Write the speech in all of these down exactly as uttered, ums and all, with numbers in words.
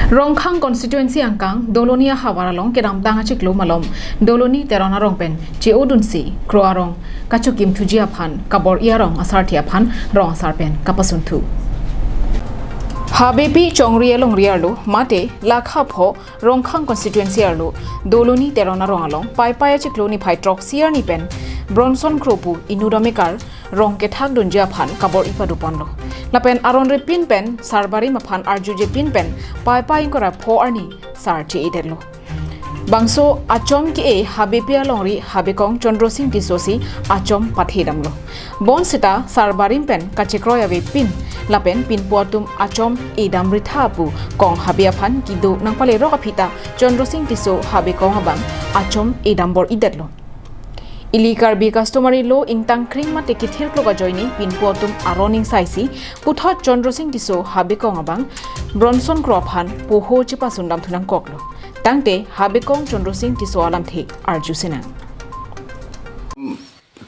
Rongkhang constituency angkang Doloni ahavar along kedamtang achiklo malom Doloni Teron arong pen che-odunsi kro arong kachokimthuji aphan kabor-i arong asarthe aphan rong asar pen kapasunthu. Habepi chongri alongri arlo mate lakha pho Rongkhang constituency arlo Doloni Teron arong along Paipai achiklo niphai throksi arni pen Bronson Kro pu inut amekar rong kethak dunji aphan kabor-i padoponlo. Lapen aron repin pen sarbarim aphan arjuje pin pen Paipai ingkoi ra pho arni sar che-edetlo. Bangso achom ke-e Habepi alongri Habekong Chandra Sing Tisso si achom pathedamlo. Bonsita sarbarim pen kachekroi ave pin lapen pinpo atum achom edam ritha pu kong habe aphan kedo nangpalerok aphi ta Chandra Sing Tisso Habekong abang achom edam bor-idetlo. Ili Karbi customary law ingtang kring mate kethirklok ajoine pinpo atum aron ingsaisi puthot Chandra Sing Tisso Habekong abang Bronson Kro aphan poho chepasundamthu nangkoklo. Tangte Habekong Chandra Sing Tisso alamthe arjusinang.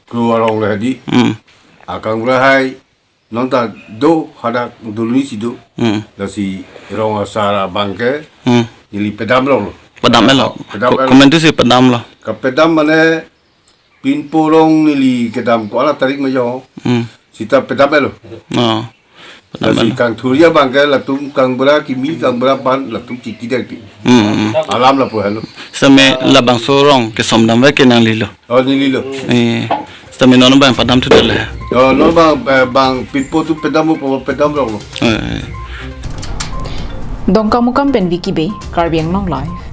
Kro arong le hadi. Hmm. Akang berahai non ta do hadak Doloni si do. Hmm. Lasi rong asar abang ke Hmm. neli pedam long lo. Pedam elo. Pedam Ko- elo. Komantu si pedamlo. Kapedam mane pinpo rong neli kedam ko ala tarik majo. Hmm. Sita pedam elo. Oh. Pedam Lasi elo. Kangthuri abang ke latum kangbura kimi kangbura ban latum chiti dek ti. Hmm. Hmm. Alam lapu helo. Same labangso rong kesomdam ave ke nanglilo. Oh, neli lo. Eh, sitame non bang padamthu dele. Oh, non bang, eh, bang pinpo atum pedam mo, pedam rong lo. Eh. Dongkamukam pen Vicky Bey, Karbi Anglong Live.